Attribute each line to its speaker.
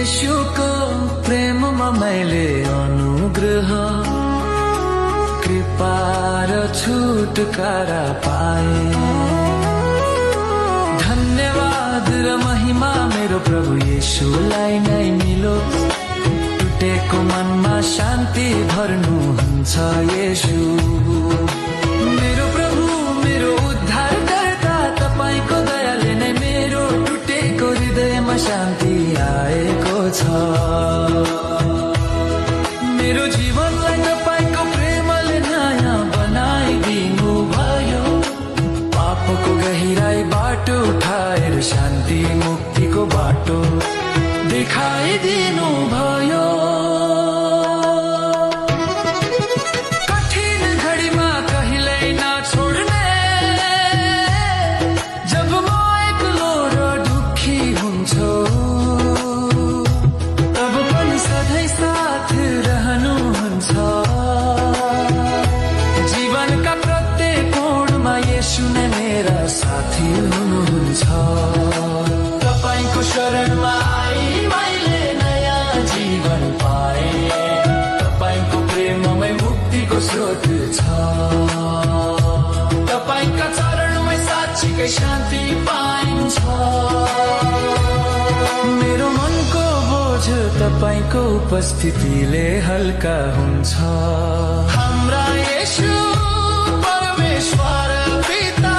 Speaker 1: यीशुको प्रेममा मैले अनुग्रह कृपा र छुटकारा पाए। धन्यवाद र महिमा मेरो प्रभु यीशुलाई नै मिलोस्। टुटेको मनमा शान्ति भर्नुहुन्छ यीशु। मेरो प्रभु मेरो उद्धारकर्ता, तपाईको दयाले नै मेरो टुटेको हृदयमा शान्ति आएको छ। मेरो जीवनलाई तपाईको प्रेमले नयाँ बनाइदिनु भयो। पापको गहिराईबाट उठाएर शान्ति मुक्तिको बाटो देखाइदिनु भयो। कठिन घडीमा कहिल्यै नछोड्ने, जब म एक्लो र दुखी हुन्छु तब पनि सधैँ साथ रहनुहुन्छ। जीवनका प्रत्येक कोणमा येशू नै मेरा साथी हुनुहुन्छ। तपाईको शरणमा आई मैले नयाँ जीवन पाए। तपाईको प्रेममै मुक्तिको स्रोत छ। तपाईका चरणमै साँच्चीकै शान्ति पाइन्छ। मेरो मनको बोझ तपाईको उपस्थितिले हल्का हुन्छ। हाम्रा येशू परमेश्वर पिता,